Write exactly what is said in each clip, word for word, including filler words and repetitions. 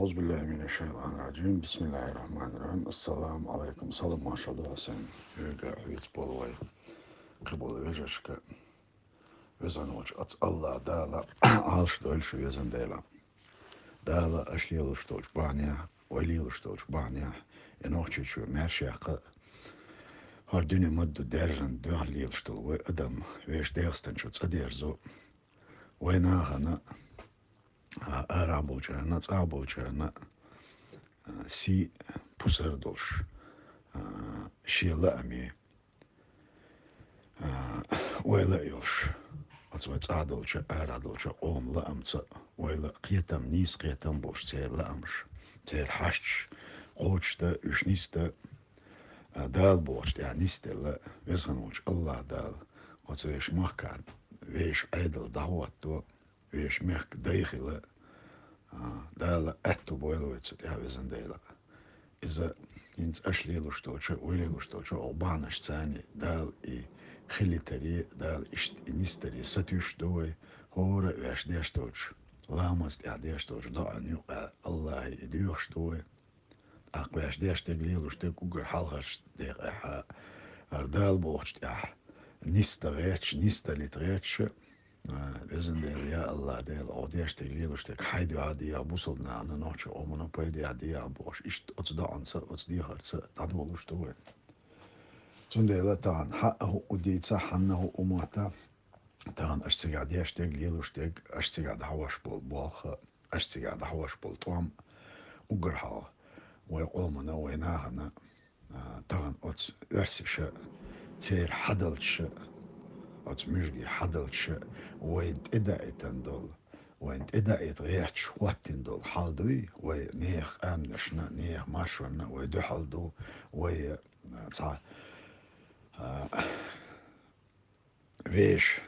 أعوذ بالله من الشيطان الرجيم. بسم الله الرحمن الرحيم. السلام عليكم. Салам-маршалла ду сан хьоьга, хьоьца болу вай кхиболу вежаршка. Везан волчу оцу АллахӀ Дала Ӏалаш дойла шу, везан Дела. Дала аша лелош долчу бахьанехь, вай лелош долчу бахьанехь, и Нохчийчоь маьрша яккха, хӀара дуьне ма-дду даьржина дуьхьал лелаш долу вай адам вешан ДегӀастан чу цӀа дерзо, вай нахана, а, арахь болчарна, цӀахь болчарна, а, сий, пусар долуш, а, шен лааме, а, ойла а йолуш, оцу вай цӀахь долчу, арахь долчу къоман лаамца, ойла, кхетам, нийса кхетам болуш церан лаамаш, церан хьашташ кхочушдан, уьш нисдан, а, Дала бохучу тӀехь нисделла, везан волчу АллахӀ Дала оцу вешан махкахь вешан Ӏедал дӀахӀотто, вешан мехкан дай хила, а, Дала аьтто бойла вай цу тӀехь, везан Дела. Иза хӀинца аша лелош долчу, вай лелош долчу оха бахьанашца Дала и хилийтаре, Дала иштта и нисдаре сатуьйсуш ду вай, хӀора а ваьш деш долчу, ламаз тӀехь деш долчу доӀанна юкъахь АллахӀе и доьхуш ду вай. ТӀаккха ваьш деш дерг, лелош дерг уггар хьалхарчу декъехь, хӀара Дала бохучу тӀехь нисдан гӀерташ, нисдалийта гӀерташ, а, везан Дела, я АллахӀ Дела, оха деш дерг, лелош дерг хьайн дуьхьа дехьа, бусалба нахана, нохчийн къомана пайдехь дехьа бохуш, иштта оцу доӀанца, оцу дехарца дӀадолуш ду вай. Цундела тахана хьаъа хӀуъу дийца, хьанна хӀуъу мотта, тахана аша цигахь деш дерг, лелош дерг, аша цигахь дӀахьош болу болх, аша цигахь дӀахьош болу тӀом, уггар хьалха вай къомана, вай нахана, а, тахана оцу оьрсаша, церан хьадалчаша, оцу муьжгийн хьадалчаша вайна тӀедаийтина долу, вайна тӀедаийта гӀерташ хӀоттийна долу хьал дуй, вай нехан къаьмнашна, нехан маршонна вай дуьхьал ду, вай, а, цхьа, а, вешан,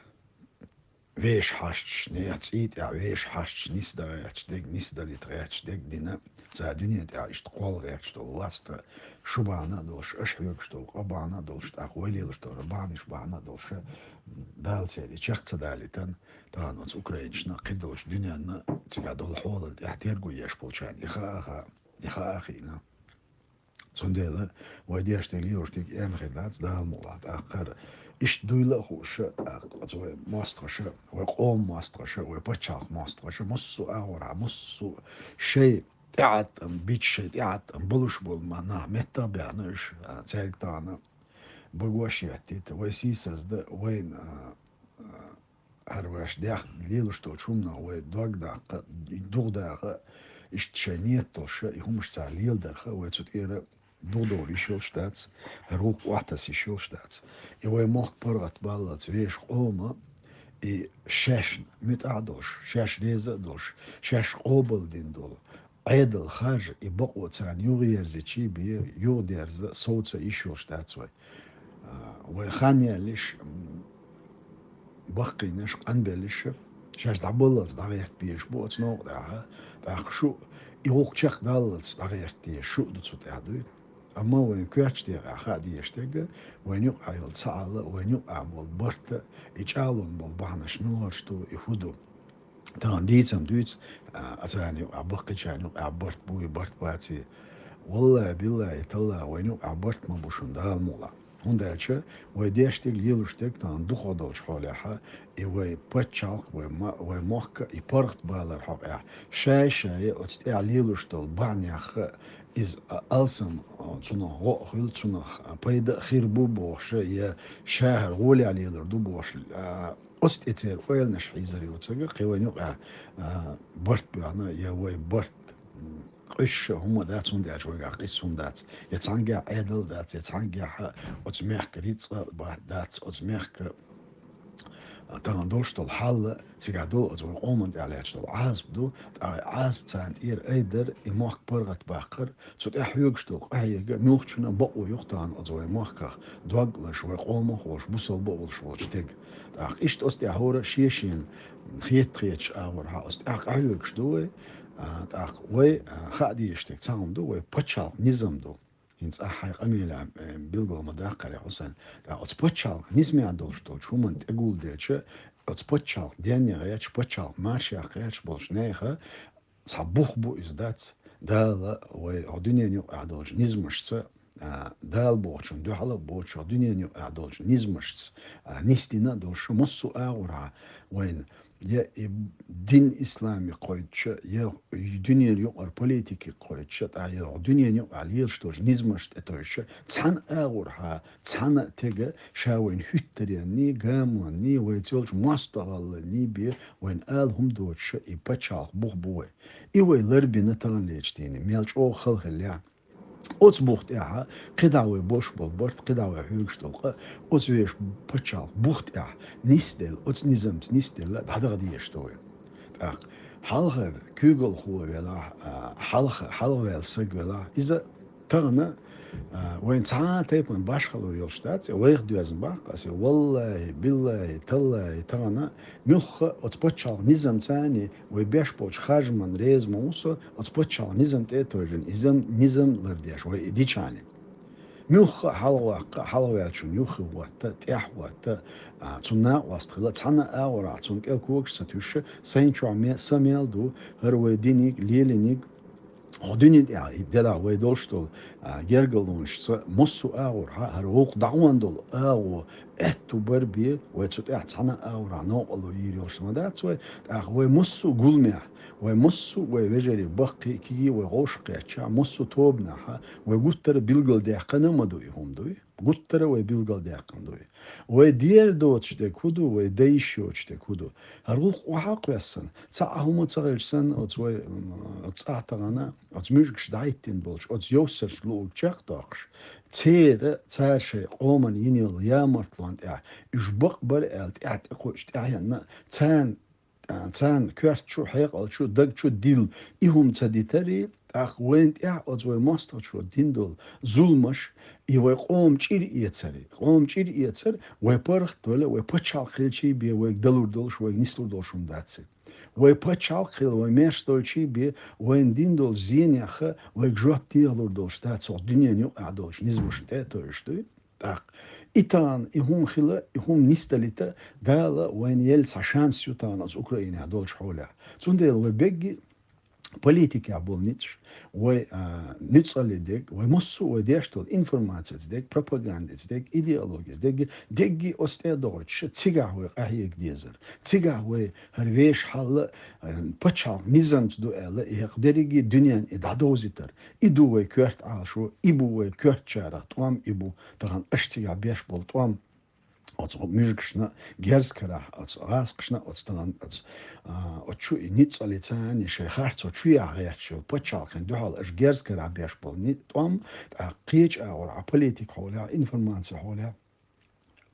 вешан хьашташ, нехан цӀий тӀехь вешан хьашташ нисдан гӀерташ дерг, нисдалийта гӀерташ дерг дина, цара дуьнен тӀехь иштта кхолла гӀерташ долу васт, шу бахьана а долуш, аша хьоьгуш долу къа бахьана а долуш, тӀаккха вай лелош долу бахьанаш бахьана а долуш, Дала церан чекх ца далийтина, тахана оцу украинашна, кхидолчу дуьненна цигахь долу хьолан тӀехь терго еш болчарна и хаа а хаа, и хаа а хиъна. Цундела вай деш дерг, лелош дерг эм хир дац, Дала мукъалахь, тӀаккха хӀара иштта дуйла а хууш, тӀаккха оцу вай мостагӀаша, вай къоман мостагӀаша, вай пачхьалкхан мостагӀаша, массо а агӀорхьа, массо а шайн тӀеӀаткъам бича, шайн тӀеӀаткъам болуш болу ма нах меттах а баьхна уьш, а, цаьрга тахана багош а еттийта, вай сийсаздан, вайна, а, а, хӀара ваьш деш, лелош долчу хӀуманах вай дог даккха, духадаха, иштта шайн ниет долуш, и хӀумаш цара леладарх, вай цу тӀера духадовла йиш йолуш дац, хӀара гӀуллакх охьатаса йиш йолуш дац. И вай мохк паргӀатбаллалц вешан къоман, и шаьш муьтӀахь а долуш, шаьш реза а долуш, шаьш къобалдина долу Ӏедал харжа, и бакъо царна юхаерзича бен, юхадерза, совца йиш йолуш дац вай. А, вай хан яьллаш, м, баккхийнаш, къанбеллаш, шаьш дӀабаллалц дӀагӀерта безаш бу оцу новкъа тӀехь, тӀаккха шу и гӀуллакх чекхдаллалц дӀагӀерта дезаш шу а ду цу тӀехь дуй. Амма вайн коьртачу декъехь хаа дезаш дерг, вайна юкъахь йолу цхьаалла, вайна юкъахь болу барт, и чӀагӀлун болу бахьанаш муьлхарш ду, и хӀун ду. Тахана дийцам дуьйцу, а, царна юкъахь, баккхийчарна юкъахь барт буй, барт баций. Валлахи, биллахи, таллахи, вайна юкъахь барт ма бу шуна, Дала мукъалахь. ХӀунда аьлча вай деш дерг, лелош дерг тахана дукхахдолчу хьолехь, и вай пачхьалкх, вай ма-, вай мохк и паргӀатбалар хьокъехь, шай-шай оцу тӀехь лелош долу бахьанех, иза, а, алсам, а, цунах гӀо а хуьлу, цунах, а, пайда а хир бу бохуш, я ша хӀара гӀолехь лелар ду бохуш, а, оцу тӀе церан ойланаш хьийзар йоцург, кхин вайна юкъахь, а, барт боьхна, я вай барт, м, къуьсуш а хӀума дац, хӀунда аьлча вайгахь къийса хӀума дац, я цхьаьнгахь Ӏедал дац, я цхьаьнгахь оцу мехкан рицкъа бахьа дац, оцу мехкан, а, тахана долуш долу хьал, цигахь долу оцу вайн къоман тӀехь лаьтташ долу Ӏазап ду, ткъа и Ӏазап царна тӀера айдар, и мохк паргӀатбаккхар, цу тӀехь хьоьгуш долу къахьега муьлххачунна бакъо ю-кх тахана оцу вайн махках дог а луш, вай къомах а волуш, бусалба а волуш волчу стеган. ТӀаккха иштта оцу тӀехь хӀора шен-шена хетта-хеташ агӀорхьа оцу тӀехь къахьоьгуш ду вай, а, тӀаккха вай, а, хаа дезаш дерг цхьа хӀума ду, вай пачхьалкх низам ду. ХӀинца ахь хьайн къамелехь, э, билгал ма даккхара, Хьусайн. ТӀаккха оцу пачхьалкх низамехь долуш долчу хӀуманна тӀегулделча, оцу пачхьалкх денна гӀерташ, пачхьалкх марша яккха гӀерташ болчу нехан цхьа бух бу иза дац, Дала вай хӀокху дуьненан юкъахь долчу низамашца, а, Дала бохучунна дуьхьал а боцуш, хӀокху дуьненан юкъахь долчу низамашца, а, нисдина а долуш, массо а агӀорхьа вайна я и дин исламе кхойтуш, я дуьненан юкъара политике кхойтуш, тӀаккха я хӀокху дуьненан юкъахь лелаш долчу низамаш тӀетуьйсуш, цхьана агӀорхьа, цхьана а тега ша вайна хӀуьттаренний, гамонний, вайца йолчу мостагӀаллиний бен вайна ала хӀума доцуш, и пачхьалкх бух бу вай. И вай ларбина таханлерчу дийне, мел чӀогӀа хала хиллехь. Оцу бух тӀехь кхидӀа вай болуш болу барт, кхидӀа вай хьоьгуш долу къа, оцу вешан пачхьалкх бух тӀехь нисделла, оцу низамца нисделла дӀадаха дезаш ду вай. ТӀаккха хьалхара куьйгалхо велахь, а, хьалха-, хьалхаваьлла саг велахь, иза тахана, а, вайн цхьа а тайпана башхало йолуш дац, вайх доьзна баккха аса, валлахӀи, биллахӀи, таллахӀи, тахана муьлхха а оцу пачхьалкх низамца а, вай беш болчу харжамна реза ма ву со, оцу пачхьалкх низам тӀе а тевжина, иза низам лардеш, вай и дичахьана. Муьлхха а хьалхаваккха, хьалхаваьллачунна юххе хӀотта, тӀаьхьа хӀотта, а, цунна накъост хила, цхьана а агӀорхьа цунна кӀел когаш ца туьйсуш, сайн чохь ме-, са мел ду, хӀара вай диниг, лелиниг, хӀокху дуьнен тӀехь и делахь вай долуш долу, а, гергарлонашца массо а агӀорхьа, хӀара вукху дӀагӀон долу агӀо аьтту бар бен, вай цу тӀехь цхьана а агӀорхьа новкъарло йийр йолуш ма дац вай, тӀаккха вай массо а гуламехь, вай массо а вай вежарий баккхий, кегий вай гӀовшах кхетчахь, массо а тобанехь, вай гуттара а билгалдаьккхина а ма ду и хӀума дуй. Гуттара а вай билгалдаьккхина дуй. Вай дера доцуш дерг хӀун ду, вай дан йиш йоцуш дерг хӀун ду. ХӀара гӀуллакх охьа а кхоьссина, цхьа а хӀума ца хилча санна, оцу вай, м, оцу цӀахь тахана, оцу муьжгаш дӀахӀиттина болчу, оцу йовсарш луург чекхдоккхуш, церан, цара шайн къоман йина йолу ямартлонна тӀехь, уьш бакъ бара аьлла, тӀаьхьа тӀекхуьучу тӀаьхьенна, царна, а, царна коьрта чу, хьекъал чу, даг чу дилла, и хӀума ца дитарий, тӀаккха вайна тӀехь оцу вай мостагӀчо дина долу зуламаш, и вай къоман чӀир эцарий. Къоман чӀир эцар, вай паргӀат а ваьлла, вай пачхьалкх хилчий бен вайга далур долуш, вайга нислур долуш хӀума дац и. Вай пачхьалкх хила, вай маьрша долчий бен вайна дина долу зенех а вайга жоп дехалур долуш дац хӀокху дуьненан юкъахь долчу низамашна тӀе а тевжаш дуй. ТӀаккха и тахана, и хӀума хила, и хӀума нисдалийта, Дала вайна елла цхьа шанс ю тахана оцу Украинехь долчу хьолехь. Цундела вай бегги политикехь болу ницкъаш, вай, а, нуьцкъале дерг, вай массо а вай деш долу информацица дерг, пропагандица дерг, идеологица дерг, дерриге оцу тӀе а дохуьйтуш, цигахь вай къахьега дезар. Цигахь вай хӀара вешан хьал а, а, пачхьалкх низамца ду аьлла, и хӀокху дерриге дуьненна и дӀадовзийтар. И ду вай коьрта Ӏалашо, и бу вай коьртачарах тӀом, и бу тахана аша цигахь беш болу тӀом. Оцу муьжгашна, герз карахь, оцу гӀазкхашна, оцу тахана, оцу, а, оцу чу и нуьцкъалица а, шайн харцо чу яхьа гӀерташ йолу пачхьалкхана дуьхьал аша герз карахь беш болу ни-, тӀом, тӀаккха кхечу агӀор, а, политика хьолехь, информаци хьолехь,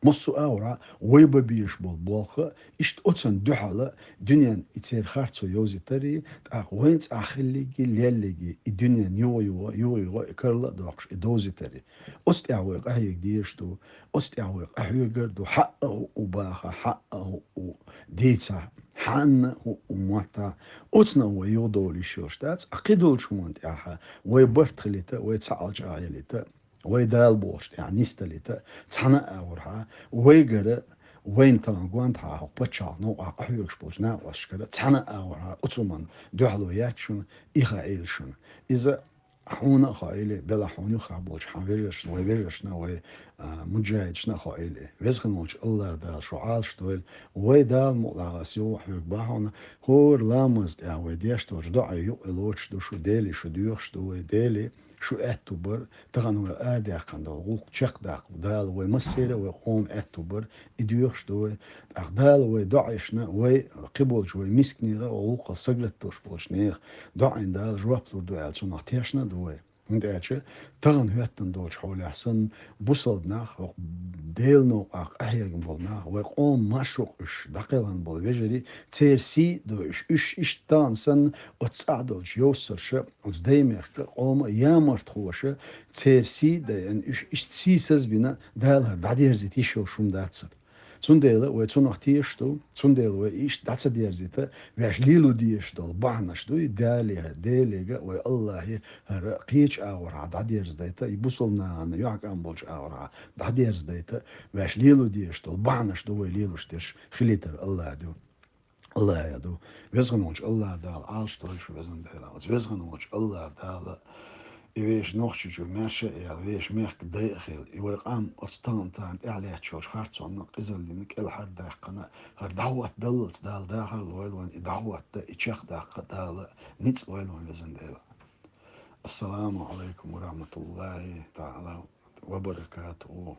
массо а агӀор вай бан безаш болу болх а, иштта оцунна дуьхьал а дуьненна и церан харцо йовзийтарий, тӀаккха вайн цӀахь хилларгий, лелларгий, и дуьненна юха-юха, юха-юха и карла а доккхуш, и довзийтарий. Оцу тӀехь вай къахьега дезаш ду, оцу тӀехь вай къахьоьгур ду, хьаъа хӀуъу бахахь, хьаъа хӀуъу дийцахь, хьанна хӀуъу моттахь, оцунах вай юхадовла йиш йолуш дац, а кхидолу хӀуманна тӀехь вай барт хилийта, вай цхьаалчӀагӀ ялийта, вай Дала бохучу тӀехь нисдалийта, цхьана а агӀорхьа, вайгара, вайна тахана гонаха хӀокху пачхьалкхан новкъахь къахьоьгуш болчу накъосташкара, цхьана а агӀорхьа оцу хӀуманна дуьхьало яц шуна, и хаийла шуна. Иза хьуна а хаийла, белахь хьуна юххехь болчу хьан вежаршна, вай вежаршна, вай, а, муджахӀидашна а хаийла. Веза хин волчу АллахӀ Дала шу Ӏалашдойла, вай Дала мукъалахь аса юха а хьоьгу бахьана, хӀора ламаза тӀехь вай деш долчу доӀа юкъа лоцуш ду шу, Деле шу доьхуш ду вай, Деле шу аьтту бар, тахана вай арадаьккхина долу гӀуллакх чекхдаккха Дала вай массеран а вай къоман аьтту бар, и доьхуш ду вай. ТӀаккха Дала вай доӀашна, вай кхиболчу вай мисканех а, вай гӀуллакхах сагатдеш болчу нехан доӀина Дала жоп лур ду аьлла, цунах тешна а ду вай. ХӀунда аьлча тахана хӀоьттина долчу хьолехь санна, бусалба нах, хӀокху Делан новкъахь къахьегна болу нах, вай къоман маршо кхуьссуш дӀакхелхина болу вежарий, церан сий а дойуш, уьш иштта тахана санна, оцу цӀахь долчу йовсарша, оцу даймехкан къоман ямартхоша, церан сий а дайъина, уьш иштта сийсаз а бина, Дала хӀара дӀадерзийта йиш йолуш хӀума дац хӀара. Цундела вай цунах тешаш ду, цундела вай иштта дӀа ца дерзийта, ваьш лело дезаш долу бахьанаш ду, и Дале, Делега, вай АллахӀе хӀара кхечу агӀорхьа дӀадерзадайта, и бусалба нахана юьхькӀам болчу агӀорхьа дӀадерзадайта, ваьш лело дезаш долу бахьанаш ду вай лелош дерш хилийтар АллахӀа ду. Аллах яду. Везган волчу Аллах Дала Ӏалаш дойшу везан Дела. Оцу везган волчу Аллах Дала и вешан Нохчийчу маьрша а яла, вешан мехка дайа хила, и вай къам оцу тахана тӀехьа лаьтташ йолчу харцонна, къизаллина, кӀелхьардаьккхина, хӀара дӀахӀотта даллалц Дала дахар лойла вайн, и дӀахӀотта, и чекхдаккха Дала ницкъ лойла вайн везан Дела. Ассаламу алайкум ва рахматуллахи таала ва баракатуху.